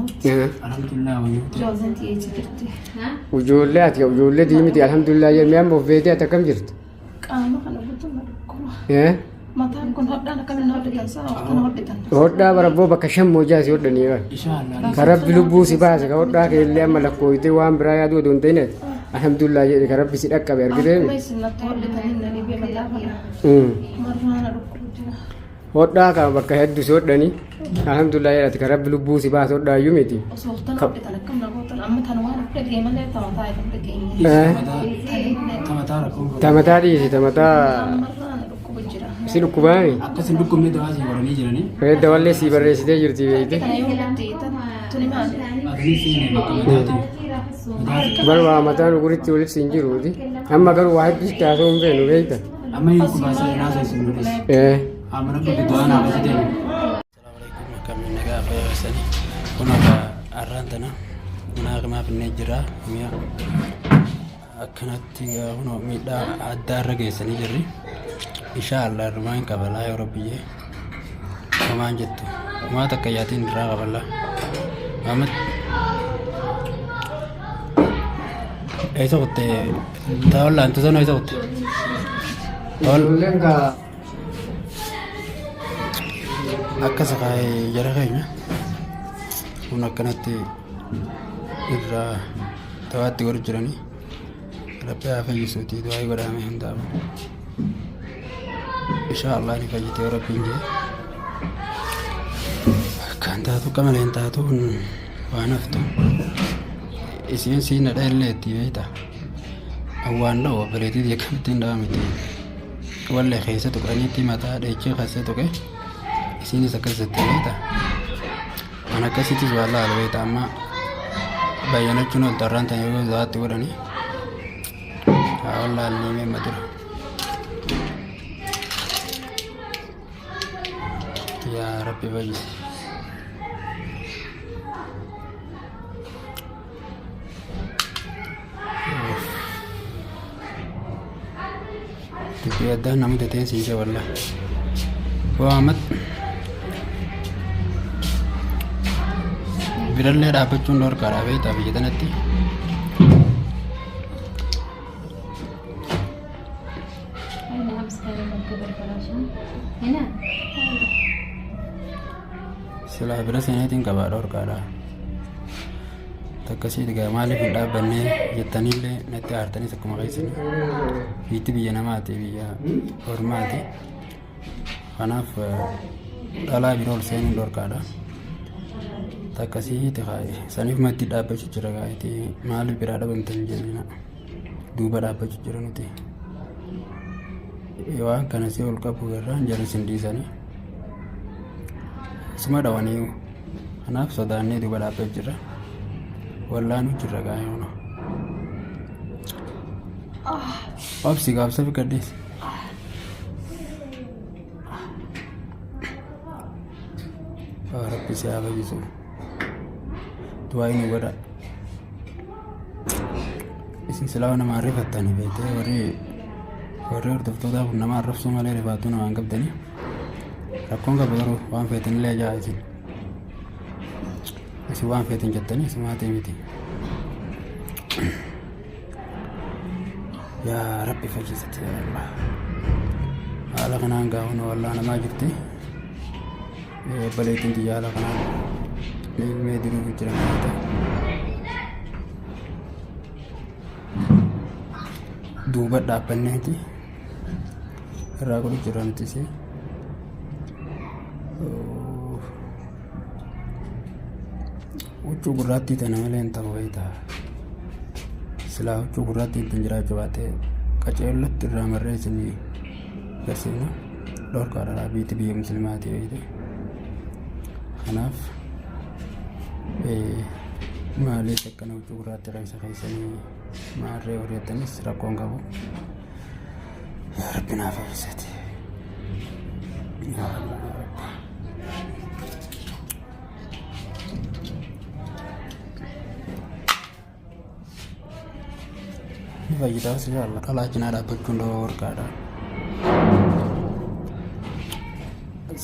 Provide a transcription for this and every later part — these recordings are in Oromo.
Alhamdulillah wayyuu. Ijoolleen xiyyeessa jirti. Ijoollee ati ijoollee diimiti alhamdulillah jennee amma of beetee ati akkam jirtu? Qaama kana guutuu na dhukkuba. Eh? Mataan kun hodhaan akkamiin na hodhitan sa'a waqtana hodhitan. Hodhaa barabboo bakka shan moojaa si hodhanii bara. Inshallah. Ka rabbi lubbuu si baase ka hodhaa kee illee amma lakkooyitee waan biraa yaaduu odoo hin ta'in ati alhamdulillah jedhe ka rabbi si dhaqqabe argitee Akkuma isin natti hodhitaniin na dhibee mataa kana. Marraa na dhukkubu jira. Hodhaa ka bakka hedduu si hodhanii alhamdulillah jedhe ati ka rabbi lubbuu si baase hodhaa iyyuu miti. Osoo waqtana hodhitan akkam na gootan amma tan waan of dhagee malee tamataa hin dhageenye. Eh? Tamataa rakkoon qabu. Tamataa dhiisi tamataa Marraa na dhukkubu jira. si dhukkubaami. Akkas hin dhukkubne dawaa sii godhanii jiranii. Dawallee si barreessitee jirti beekte. Kana yoo natti hiitan tuni maali? Atini siine bakka mataati. Mataati. Bar waa mataan uguritti walitti hin jiruuti. Amma garuu waa hedduu sitti haasa'uu hin feenu beekta. Amma hin dhukkubaa sana naasa isin godhis. Eh. Amma rabbi du'aa naa basite. Assalamualaikum akkamiin nagaa fayyaa keessanii. Kun akka har'aan tana mana hakimaa finnee jira. Mi'a akkanatti kunoo miidhaa addaa irra geessanii jirri. Inshaa Allah irrumaa hin qabalaa yoo rabbi jee. Homaan jettu. Homaa takka yaatiin irraa qabalaa. Muhammad. Eessa kutte? Taa'ollaan tusan eessa kutte? Ijoolleen kaa Akkas kaa'ee jara keenya kun akkanatti irraa tawaatti godhu jiranii rabbi haa fayyisuutii du'aa godhaame hundaaf inshaa Allah ni fayyite yoo rabbiin jee akkaan taatu akka malee hin taatu kun waan haftu isiin siin dhadha illee itti beekta awwaan dha'u obboleettii akkamitti hin dha'amiti Wallee keessa tuqaniitti mataa dheechee keessa tuqe isiinis akkas jette beekta. An akkasittis waan laalu beekta amma bayyanachuun ooltu har'aan tan yeroo zaatti godhanii haa wallaallee meemma dura. Yaa Rabbi fayyisi. Dubbii addaa nama tateen siin jee wallah. Waa Ahmad birallee dhaabbachuun dhorkaadha beektaa biyya tanatti. Silaa bira seeneetiin qabaa dhorkaadha. Takkasii egaa maaliif hin dhaabbanne jettaniillee natti aartanis akkuma keessan biitti biyya namaati biyya ormaati. Kanaaf dhalaa biroo ol seenuun dhorkaadha. Takkasii saniif maddi dhaabbachuu jira gaa'eeti maaliif biraa dhabamtan jedhina duuba dhaabbachuu jira nuti. Waan kana si ol qabu irraan jarri sin dhiisanii suma dhawanii kanaaf sodaannee duuba dhaabbachuu jira. Wallaanuu jirra gaa'eewwan. Obsi gaabsa fi gaddeessi. Rabbi si haa fayyisu. Du'aa inni godha. Isin silaa nama arrifattani beektee warri warri hordoftootaa kun nama arrabsuu malee rifaatuu namaan qabdanii. Rakkoon qabu garuu waan feetanillee ajaa isin. Isin waan feetan jettanii isumaatii miti. Yaa Rabbi fayyisati yaa Allah. Haala kanaan gaafana wallaa namaa jirti. Obboleettiin tiyya haala kanaan ilmee diruuf jira maata. Duuba dhaabbanneeti irraa godhu jira nuti isii. Huccuu gurraattii tana malee hin ta'u beektaa. Silaa huccuu gurraattii ittiin jiraachuu baate qaceellotti irraa marree isinii garsiifna. Dhorkaadha raabbiitti biyya musliimaati beekte. Kanaaf maaliif akkana huccuu gurraattii keessa keessanii maarree hojjettanis rakkoon qabu. Yaa Rabbi naaf fayyisati. Yaa Allah yaa Rabbi. Ni fayyitaa si jaalla. Dhalaa cinaa dhaabbachuun dawaa warqaadha.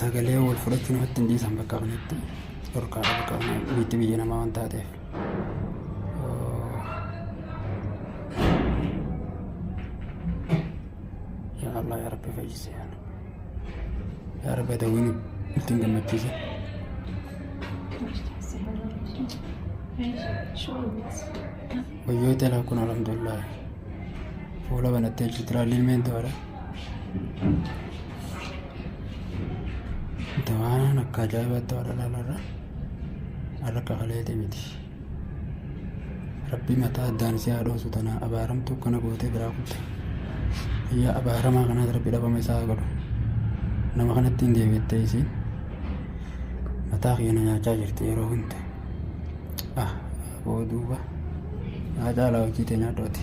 Sagalee wal fudhachuu namatti hin dhiisan bakka kanatti. Dhorkaadha bakka biitti biyya namaa waan taateef. Yaa Allah, yaa Rabbi, fayyise yaa Rabbi. Yaa Rabbi, dawwiin ittiin gammachiise. Wayyoo telaa kun, alhamdulillah. Fuula banattee jirti, laalli ilmeen ta'uudha. Dawaan akka ajaa'ibaatti ta'uudha laalarra. Har'a akka kaleete miti. Rabbi mataa addaan si haa dhoosu, tana abaaramtuu akkana gootee biraa kutte. Yaa abaaramaa kanaas Rabbi dhabama isaa haa godhu. Nama kanatti hin deebi'attee isiin. Mataa kiyya na nyaachaa jirti yeroo hunda. Ah, boo duuba. Haa caalaa hojii tee nyaadhooti.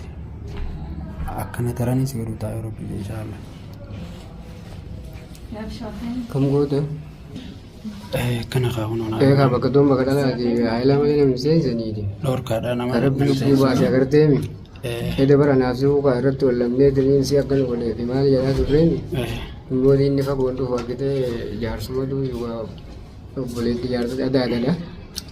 Akkana taranii si godhu taa'e Rabbi inshaallah. Kam goote? Akkana kaa'uun Eegaa bakka doon bakka dhalaati haayilaa malee namni seensaniiti. Dhorkaadha nama. Rabbi lubbuu baase agarteemi. Eda bara naaf si hukaa irratti wal lamnee diriin si akkana godhee fi maal jedhaa turreemi. Immoo inni fagoon dhufu argitee jaarsuma duuba obboleetti jaarsota adaadadha.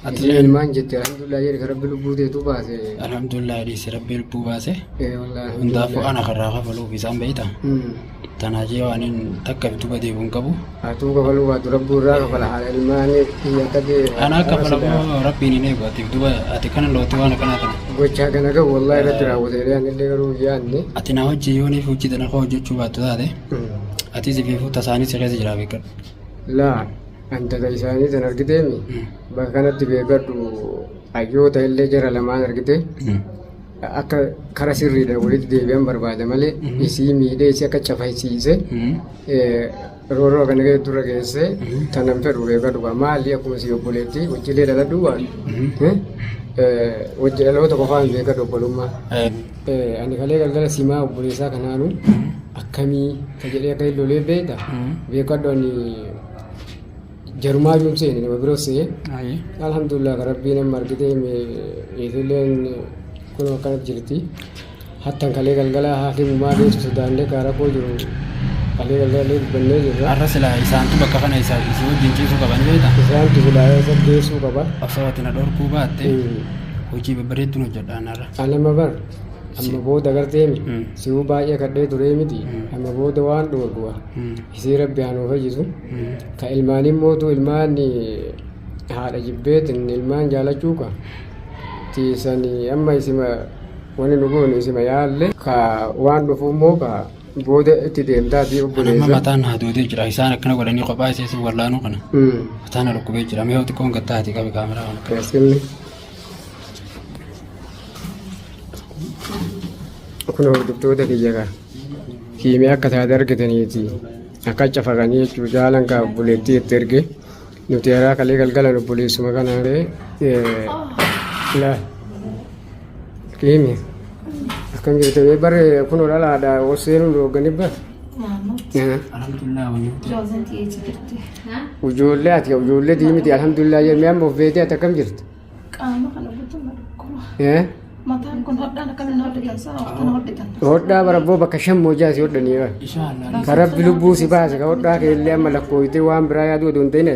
Ati ilmaan jette, alhamdulillah jedhe, kan Rabbi lubbuu teetu baase. Alhamdulillah, dhiisi, Rabbi lubbuu baase. Ee wallaahi. Hundaafuu ana karraa kafaluuf isaan beeyta. Tanaa jee waan hin takka duuba deebi'u hin qabu. Atuu kafaluu baatu rabbuu irraa kafala, haadha ilmaanii kiyya akka ta'e. Ana akka kafalamu Rabbiin hin eegu, ati duuba ati kana loote waan akkanaa kana. Gochaa kana gahu wallahi irratti raawwatee anillee garuu yaadne. Ati na hojii yooniif hojii tana koo hojjechuu baattu taate, ati si fiifuu tasaanis si keessa jira, beekadhu. Laa, antata isaanii tan argiteemi, bakka kanatti beekadhu, hayyoota illee jara lamaan argite akka kara sirriidhaan walitti deebi'an barbaada malee, isii miidhee isii akka cafaysiise rooroo kana keessa dura geesse tanan fedhu, beekadhu. Maali, akkuma si obboleetti wajjilee dhaladhu, waan wajji dhaloota qofaan, beekadhu, obbolummaa. Ani kalee galgala simaa obboleessaa kanaanu akkamii ka jedhee akka hin lolee beekta, beekadhu, ani jarumaa yuun seene nama biroo se'e. Alhamdulillah, ka Rabbiin amma argite isilleen kun akkanatti jirti. Hattan kalee galgala hakimumaa geessu sodaannee ka rakkoo jiru kalee galgala illee dubbannee jirra. Har'a silaa isaantu bakka kana isa isii wajjin ciisuu qaban, beekta. Isaantu silaa isa geessuu qaba. Osoo ati na dhorkuu baatte hojii babbareedduun hojjedhaan har'a. Anama bar amma booda agarteemi si'uu baay'ee kadhee turee miti, amma booda waan dhoorgu'a. Isii Rabbi haa nuu fayyisu. Ka ilmaanii mootu ilmaan haadha jibbeetin ilmaan jaalachuu ka tiisanii amma isima wani nu goonu isima yaalle, ka waan dhufu immoo ka booda itti deemtaa fi Amma obboleessa. mataan na hadoodee jira. Isaan akkana godhanii kophaa isee si wallaanuu kana. Mataan na dhukkubee jira. Mee xiqqoon gattaati qabi kaameraa kana. Keessinni. Kun hordoftoota kiyya ka kiimee akka taate argitaniiti, akka cafaqanii jechuu jaalan ka obboleettii itti erge nuti yaraa kalee galgalan obboleessuma kana laa kiimi akkam jirte bare kun dhalaadha seenuu dhooganii bar. Alhamdulillah, wayyuu. Ijoolleen xiyyeechi jirti. Ijoollee ati ijoollee diimiti, alhamdulillah jennee amma of beetee, ati akkam jirti? Qaama kana guutuu na dhukkuba. Mataan kun hodhaan akkamiin hodhitan sana waqtana hodhitan. Hodhaa barabboo bakka shan moojaa si hodhanii bara. Inshaallah. Ka Rabbi lubbuu si baase, ka hodhaa kee illee amma lakkooyitee waan biraa yaaduu odoo hin ta'in,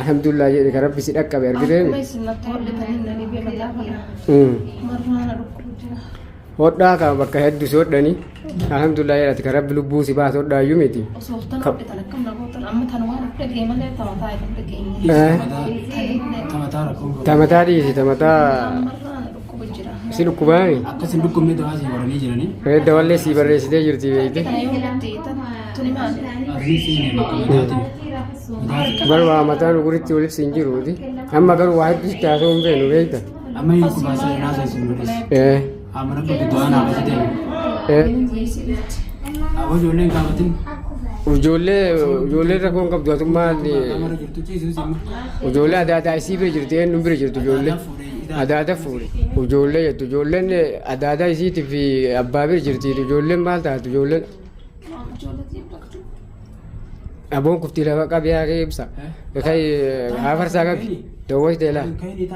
alhamdulillah jedhe, ka Rabbi si dhaqqabe argiteemi. Akkuma isin natti hodhitanii na dhibee mataa kana. Marraa na dhukkubu jira. Hodhaa ka bakka hedduu si hodhanii, alhamdulillah jedhati, ka Rabbi lubbuu si baase hodhaa iyyuu miti. Osoo waqtana hodhitan akkam na gootan, amma tan waan of dhagee malee tamataa hin dhageenye. Tamataa rakkoon qabu. Tamataa dhiisi, tamataa Marraa na dhukkubu jira. Si dhukkubaami. Akkas hin dhukkubne dawaa si godhanii jiranii. Dawallee si barreessitee jirti, beekte. Kana yoo natti tuni maali? Arrii siine bakka mataatiin. Bar waa mataan uguritti waliif siin jiruuti. Amma garuu waa hedduu sitti haasa'uu hin feenu, beekta. Amma hin dhukkubaasee naasoo isin godhis. Amma rakkoo dawaa naa baasitee. Aboo ijoolleen kaafatin. Ijoollee ijoollee rakkoon qabdu atummaan Kamara jirtu ciisus immoo. Ijoollee adaadaa isii bira jirti, eenyuun bira jirtu ijoollee? Adaada fuudhe. Ijoollee jettu, ijoolleen adaadaa isiitii fi abbaa bira jirti, ijoolleen maal taatu ijoolleen? Aboon kuftii lafa qabi haa ibsa. Kai haa farsaa qabi. Dawwas deelaa. Kan taa'e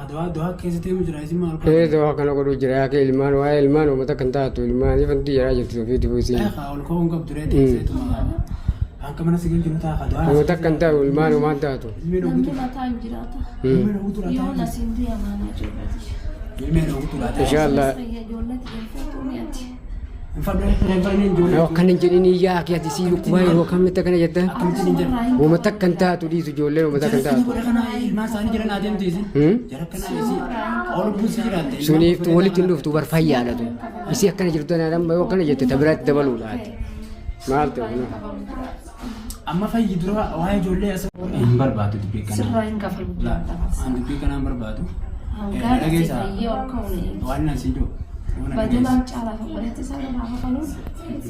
dawaa dawaa keessa deemu jira isin maal Ee, dawaa kana godhuu jira yaa ilmaan, waa'ee ilmaan uummata kan taatu ilmaan ifanti jedhaa jirti ofiitti fuusiin. Ol ka'uun qabdu ree teesseetuma. Akka mana si galchinu ta'a ka du'aa. Nama takka hin taatu ilmaan homaan taatu. Ilmeen Namni ogutu. mataa hin jiraata. Ilmeen ogutu Yoo laataa. nasiin du'e amaanaa ijoolleeti. Ilmeen ogutu laataa. Inshallah. Ijoolleeti jedhamtu ni ati. Hin fadhu hin fadhu ijoollee. Akkana hin jedhin iyyaa akki ati sii dhukkubaa yeroo akkamitti akkana jetta. Akkamittiin hin jedhu. Wama takka hin taatu dhiisu ijoolleen wama takka hin Jara taatu. godha kana ilmaan isaanii jiran adeemtu isin. Jara kana isin ol buusi jiraatte. Suniif walitti hin dhuftu bar fayyaadha tun. Isii akkana jirtu tanaan amma yoo akkana jette ta biraatti dabaluudhaati. Maal ta'u kunoo. Amma fayyi dura waa'ee ijoollee as. Hin barbaadu dubbii kana. Sirraa hin kafalu. An dubbii kana hin barbaadu. Hangaa Dhageessaa. fayyee akka oole. Waan nan si jiru. Badulaan caalaa obboleetti isaa irraa kafaluun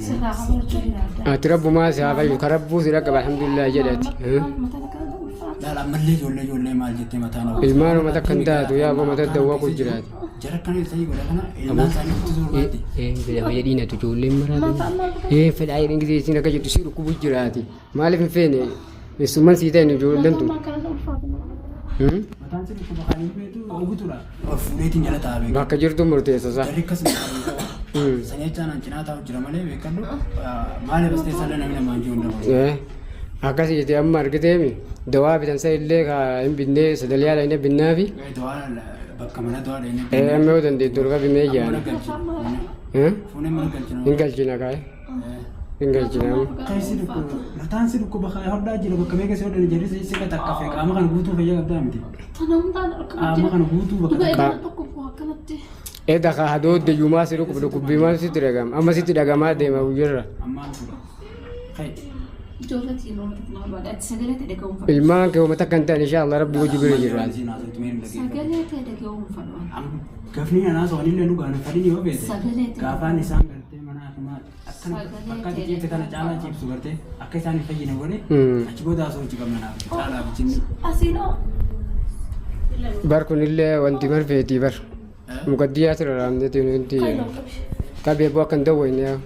sirraa kafalchuu jiraata. Ati rabbumaa si haa fayyu ka rabbuu si dhaqqaba alhamdulillah jedhati. Mataan akkana ulfaata. Laala ammallee ijoollee ijoollee maal jettee mataan oolu. Ilmaan wama takka hin taatu yaa abbaa mata dawwaa kun jiraati. Jara kana ta'ii godha kana ilmaan isaanii uffisuu barbaaddi. Fedha jedhiin ati ijoolleen maraatu. Fedhaa jedhiin gisee isiin akka jettu si dhukkubu jiraati. Maaliif hin feene eessummaan sii ta'in ijoolleen tun. Mataan akkana ulfaata. Mataan si dhukkuba kan hin beektu ogutuudha. Ol fuudheetiin jala taa'aa beeku. Bakka jirtu murteessa isaa. Jarri akkasuma sanii jechaan an cinaa taa'u jira malee beekadhu maaliif as teessallee namni namaan jiru hin dabalu. Akkasii jettee amma argiteemi dawaa bitan sa illee ka hin binnee sadaliyaa dhaqnee binnaafi. Dawaa bakka mana dawaa dhaqnee. Amma yoo dandeettu ol qabimee Mana jaana. galchina. Fuunee mana galchina. Hin galchina kaa'e. Hin galchina amma. Keessi dhukkuba mataan si dhukkuba kan hodhaa jira bakka meeqa si hodhan jarri si siqa takka fee qaama kana guutuu fayyaa qabdaa miti. Tana hundaan akka Qaama kana guutuu bakka Dhuga takka. irra tokko bu'aa akkanatti. Eda ka hadoodde yumaa si dhukkuba dhukkubbii maal sitti dhagama amma sitti dhagamaa deema guyyarra. Ammaan fuudha. Kai. Ijoolleetti yeroo mata kana barbaada. Ati sagalee ta'e dhaga'uun fadhu. Ilmaan kee wama takka hin ta'an insha Allah rabbi hojii bira jirraati. Sagalee ta'e dhaga'uun fadhu. Gafni anaa soon illee dhugaan fadhin yoo beete. Sagalee ta'e. Gaafaan isaan gartee mana hakimaa akkana bakka ati ciifte kana caalaa ciibsu gartee akka isaan hin fayyine godhe achi booda asoo hojii qabna naaf caalaa bijinni. Asiinoo. Bar kunillee wanti marfeetii bar. Muqaddiyaa sirra raamneeti wanti Kaayiloo qabi. qabee bu'aa kan dawwayne yaa.